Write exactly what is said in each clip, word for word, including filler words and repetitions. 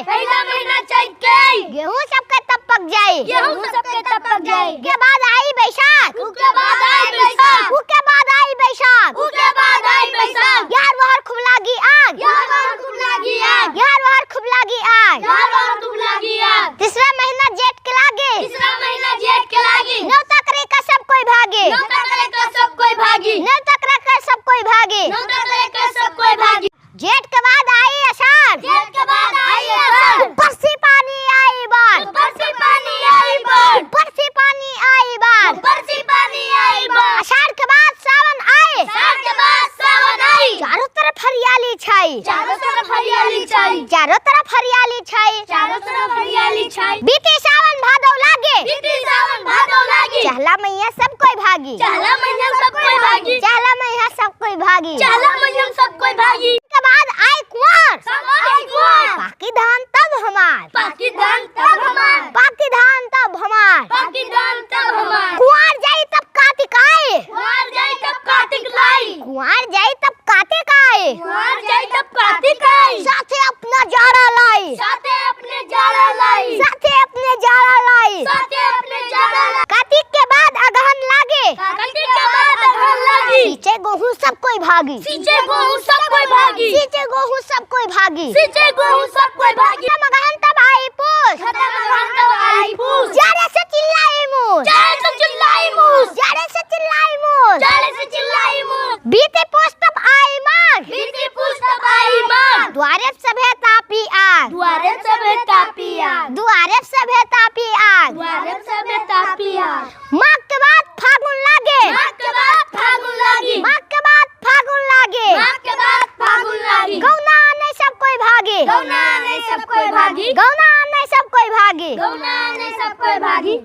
पहिला महीना चैत के आई। गेहूं सबके तब पक जाई। गेहूं सबके तब पक जाई। उके बाद आई बैसाख। उके बाद आई बैसाख। उके बाद आई बैसाख। उके बाद आई बैसाख। यार वहर खूब लागी आग। यार वहर खूब लागी आग। यार वहर खूब लागी आग। यार वहर खूब लागी आग। तीसरा महीना जेठ के लागे। तीसरा महीना जेठ के लागे। नेवता करे का सब कोई भागे। नेवता करे का सब कोई भागे। नेवता करे का सब कोई भागे। नेवता करे का सब कोई भागे। जेठ के बाद आई आषाढ़। जेठ के बाद आई आषाढ़। ऊपर से पानी आई बाढ़। ऊपर से पानी आई बाढ़। ऊपर से पानी आई बाढ़। ऊपर से पानी आई बाढ़। आषाढ़ के बाद सावन आए। आषाढ़ के बाद सावन आई। चारों तरफ हरियाली छाई। चारों तरफ हरियाली छाई। चारों तरफ हरियाली छाई। चारों तरफ हरियाली छाई। बीती सावन भादो लागे। बीती सावन भादो लागे। चहला मैया सब कोई भागी। चहला मैया सब कोई भागी। चहला मैया सब कोई भागी। चहला मैया सब कोई भागी। के बाद आए कुआर। सब आए कुआर। पाकी धान तब हमार। पाकी धान तब हमार। पाकी धान तब हमार। पाकी धान तब हमार। कुआर जाई तब कातिक आए। कुआर जाई तब कातिक आई। कुआर जाई तब कातिक आए। कुआर जाई तब कातिक आई। साथे अपना जाड़ा लाई। साथे अपने जाड़ा लाई। साथे अपने जाड़ा लाई। साथे अपने जाड़ा लाई। कातिक के बाद अगहन लागे। कातिक के बाद अगहन लागे। सींचे गोहूं सब कोई भागी। सींचे गोहूं सब कोई भागी। सींचे गोहूं सब कोई भागी। सींचे गोहूं सब कोई भागी। खतम अगहन तब आई पूस। खतम अगहन तब आई पूस। जाड़े से चिल्लाई मूस। जाड़े से चिल्लाई मूस। जाड़े से चिल्लाई मूस। जाड़े से चिल्लाई मूस। बीते पूस तब आई माघ। बीते पूस तब आई माघ। दुआरे सभे तापी आग। दुआरे सभे तापी आग। दुआरे सभे तापी आग। दुआरे सभे तापी आग। माघ के बाद फागुन लागे। माघ के बाद फागुन लागे। माघ के बाद फागुन लागे। माघ के बाद फागुन लागे। गौना आने सब कोई भागे। गौना आने सब कोई भागे। गौना आने सब कोई भागे। गौना आने सब कोई भागे।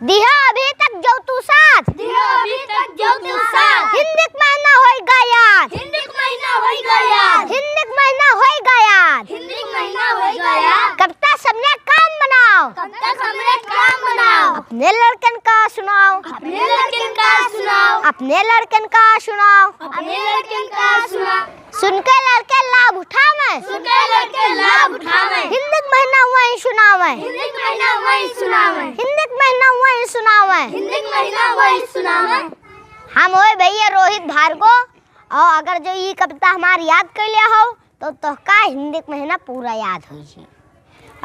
दिहो अभी तक जो तू साथ। दिहो अभी तक जो तू साथ। हिंदी के महीना होई गा याद। हिंदी के महीना होई गा याद। हिंदी के महीना होई गा याद। हिंदी के महीना होई गा याद। कविता सबने काम बनाओ। कविता सबने काम बनाओ। अपने लड़कन का सुनाओ। अपने लड़कन का सुनाओ। अपने लड़कन का सुनाओ। अपने लड़कन का सुनाओ। सुनके लड़के लाभ उठावे। सुनके लड़के लाभ उठावे। हिंदी के महीना वही सुनावे। हिंदी के महीना वही सुनावे। हिंदी के महीना वही सुनावे। हिंदी के महीना वही सुनावे। हम होए भैया रोहित भार्गव, और अगर जो ई कविता हमार याद कर लिया हो, तो तोहका हिंदी के महीना पूरा याद हो जी।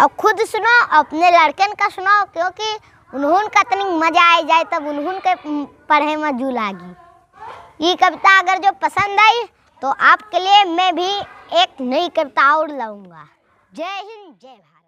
और खुद सुनो, अपने लड़कन का सुनाओ, क्योंकि उन्होंने का तनिक मजा आ जाए, तब उन्होंने के पढ़े में जू लागी। ई कविता अगर जो पसंद आई, तो आपके लिए मैं भी एक नई कविता और लाऊंगा। जय हिंद, जय भारत।